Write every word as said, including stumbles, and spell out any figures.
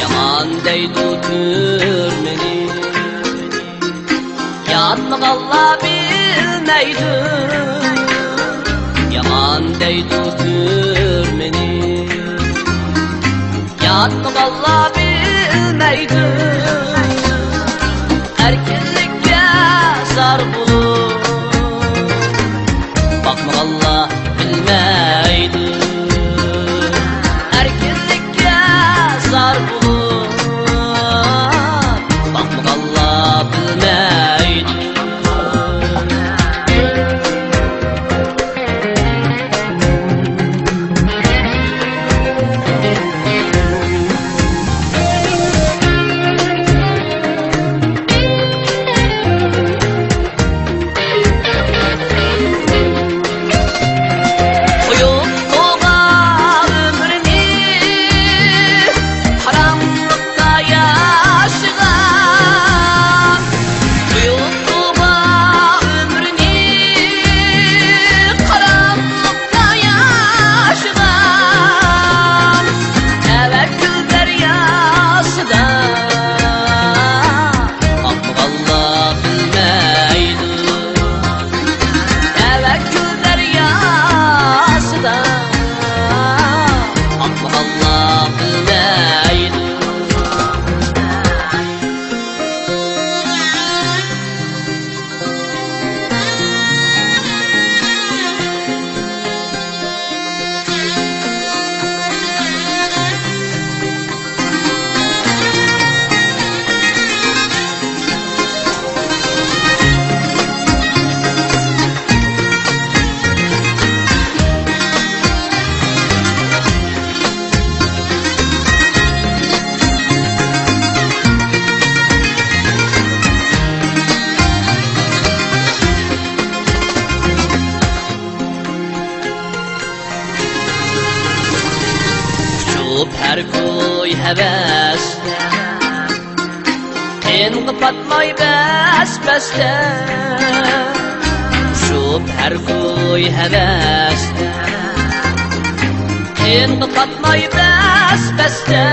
يامان دەيدۇ تۈرمىنى، ياتمىغانلار بىلمەيدۇ. يامان دەيدۇ تۈرمىنى، ياتمىغانلار بىلمەيدۇ. ئەركىنلىككە زار بولۇپ باقمىغانلار بىلمەيدۇ. ئەركىنلىككە زار بولۇپ باقمىغانلار بىلمەيدۇ. قويۇپ تۇرغان ئۆمرىنى ھاراملىقتا ياشىغان، قويۇپ تۇرغان ئۆمرىنى ھاراملىقتا ياشىغان، تەۋەككۈل دەرياسىدا ئاقمىغانلار بىلمەيدۇ. تەۋەككۈل دەرياسىدا ئاقمىغانلار بىلمەيدۇ. ئۇچۇپ ھەر كوي ھەۋەس، قىنغا پاتماي بەس-بەستە. ئۇچۇپ ھەر كوي ھەۋەس، قىنغا پاتماي بەس-بەستە.